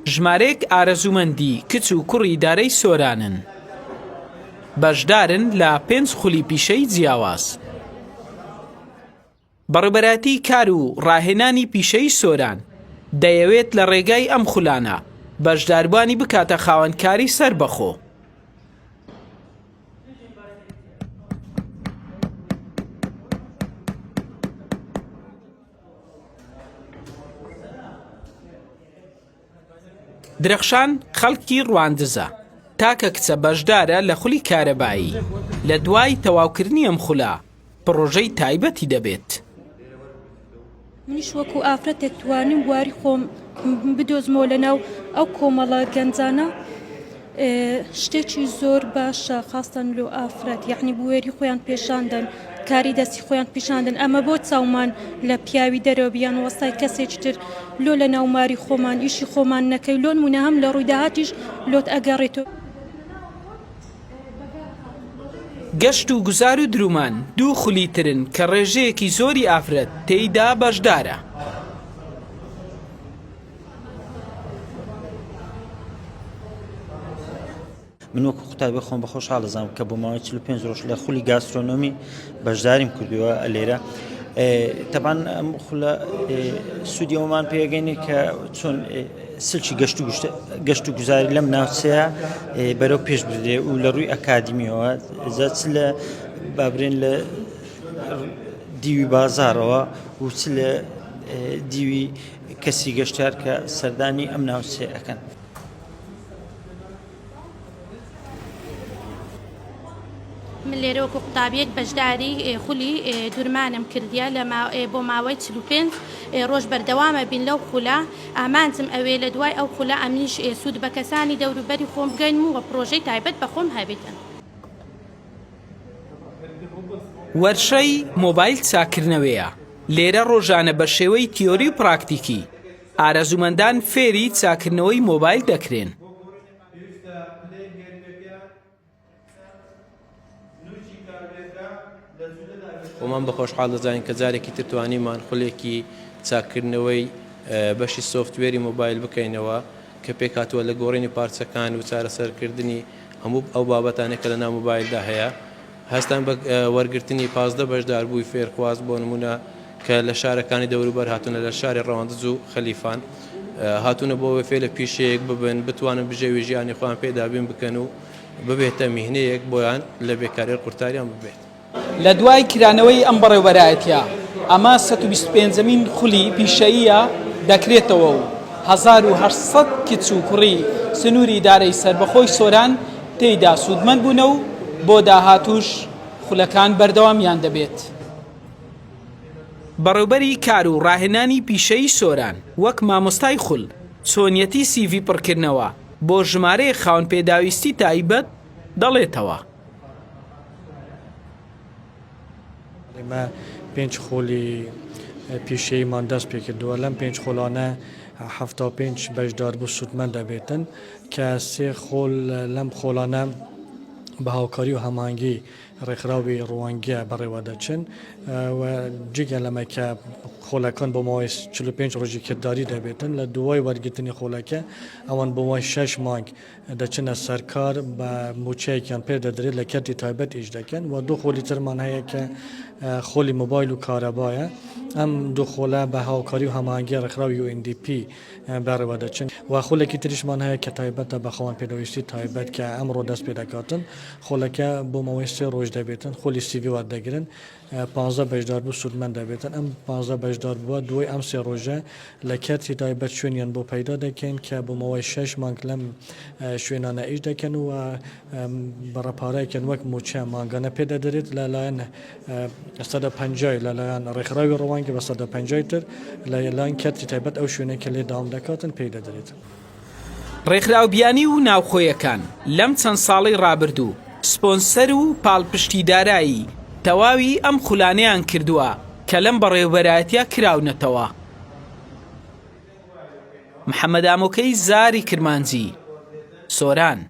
ژمارەیەک ئارەزوومەندی کچ و کوڕی ئیدارەی سۆرانن، بەشدارن لە پێنج خولی پیشەی جیاواز. بەڕێوبەرایەتی کار و ڕاهێنانی پیشەیی سۆران دەیەوێت لە ڕێگای ئەم خولانە بەشداربووانی بکاتە خاوەن کاری سەربەخۆ. درەخشان خەڵکی ڕواندزە، تاکە کچە بەشدارە لە خولی کارەبایی، لە دوای تەواوکردنی ئەم خولە پڕۆژەی تایبەتی دەبێت. منیش وەکو ئافرەتێک توانیم بواری خۆم بدۆزمەوە لەناو ئەو کۆمەڵە گەنجانە شتێکی زۆر باشە خاستەن لۆ ئافرەت یەعنی بوێری خۆیان پێشاندەن کاری دەستی خۆیان پیشاندن ئەمە بۆ چاومان لە پیاوی دەرەوە بیان وەستای کەسێکی تر لۆ لە ناو ماری خۆمان ئیشی خۆمان نەکەی لۆ نمونە هەم لە ڕووی داهاتیش لۆت ئەگەڕێتەوە. گەشت و گوزار و درومان دوو خولی ترن کە ڕێژەیەکی زۆری ئافرەت تێیدا بەشدارە. من وەکو قوتابی خۆم بە خۆشحاڵ دەزانم کە بۆ ماوەی 45 ڕۆژ لە خولی گاسترۆنۆمی بەشداریم کردووە لێرە تەبان ئەم خولە سوودی ئەومان پێگەینی کە چۆن سلکی گەشت و گەشت و گوزاری لەم ناوچەیە بەرەو پێش بدرێ و لە ڕووی ئەکادیمیەوە جا چ لە بابرێن لە دیوی بازارەوە و چ لە دیوی کەسی گەشتیار کە سەردانی ئەم ناوچەیە ئەکەن. من لێرە وەکو قوتابیەک بەشداری خولی دورمانم کردیە لە بۆ ماوەی 45 ڕۆژ بەردەوامە بین لەو خولە ئامانجم ئەوێ لە دوای ئەو خولە ئەمنیش سوود بە کەسانی دەوروبەری خۆم بگەینم و پڕۆژەی تایبەت بە خۆم هەبیتن. وەرشەی مۆبایل چاککردنەوەیە، لێرە ڕۆژانە بە شێوەی تیۆری و پراکتیکی ئارەزوومەندان فێری چاککردنەوەی مۆبایل دەکرێن. خۆمان بە خۆشحاڵ دەزانین کە جارێکی تر توانیمان خولێکی چاککردنەوەی بەشی سۆفتوێری مۆبایل بکەینەوە کە پێکهاتووە لە گۆڕینی پارچەکان و چارەسەرکردنی هەموو ئەو بابەتانەی کە لەناو مۆبایلدا هەیە. هەستان بە وەرگرتنی 15 بەشداربووی فێرخواز بۆ نموونە کە لە شارەکانی دەوروبەر هاتوونە لە شاری ڕەواندز و خەلیفان هاتوونە بۆ ئەوەی فێر لە پیشەیەک ببن بتوانن بژێوی ژیانی خۆیان پێ دابین بکەن و ببێتە میهنەیەک بۆیان لە بێکاری قورتاریان ببێت. لە دوای کرانەوەی ئەم بەڕێوبەرایەتیە ئەمە 125 مین خولی پیشەییە دەکرێتەوە و 1800 کچ و کوڕی سنووری ئیدارەی سەربەخۆی سۆران تێیدا سوودمەند بوونە و بۆ داهاتووش خولەکان بەردەوامیان دەبێت. بەڕێوبەری کار و ڕاهێنانی پیشەیی سۆران وەک مامۆستای خول چۆنیەتی سیڤی پڕکردنەوە بۆ ژمارەیەک خاوەن پێداویستی تایبەت دەڵێتەوە. ئێمە پێنج خۆلی پیشەییمان دەست پێکردووە، لەم پێنج خۆلانە 75 بەشداربوو سوودمەند دەبێتن کە سێ خۆل لەم خۆلانە بە هاوکاری و هەماهەنگی ڕێکخراوی ڕوانگە بەڕێوەدەچن و جگە لەمە کە خۆلەکان بۆ ماوەی 45 ڕۆژی کرداری دەبێتن لە دوای وەرگرتنی خۆلەکە ئەوان بۆ ماوەی شەش مانگ دەچنە سەر کار بە مووچەیەکیان پێ دەدرێت لە کەرتی تایبەت ئیش دەکەن و دوو خۆلی ترمان هەیە کە خۆلی مۆبایل و کارەبایە ئەم دوو خۆلە بە هاوکاری و هەماهەنگی ڕێکخراوی UNDP بەڕێوە دەچن و خولێکی تریشمان هەیە کە تایبەتە بە خاوەن پێداویستی تایبەت کە ئەمڕۆ دەست پێ دەکاتن خولەکە بۆ ماوەی سێ ڕۆژ دەبێتن خولی سیڤی وەردەگرن پانزە بەشداربوو سوودمەند دەبێتن، ئەم پانزە بەشداربووە دوای ئەم سێ ڕۆژە لە کەرتی تایبەت شوێنیان بۆ پەیدا دەکەین کە بۆ ماوەی شەش مانگ لەم شوێنانە ئیش دەکەن و بڕە پارەیەکیان وەک مووچە مانگانە پێ دەدرێت لە لایەن سەدا پەنجای لە لایەن ڕێکخراوی ڕوانگە بە سەدا پەنجای تر لە لایەن کەرتی تایبەت ئەو شوێنەی کە لێ داوام دەکاتن پێی دەدرێت. ڕێکخراو بیانی و ناوخۆیەکان لەم چەند ساڵەی ڕابردوو سپۆنسەر و پاڵپشتی دارایی تەواوی ئەم خولانەیان کردووە کە لەم بەڕێوەبەرایەتیە کراونەتەوە. محەمەد ئامۆکەی زاری کرمانجی، سۆران.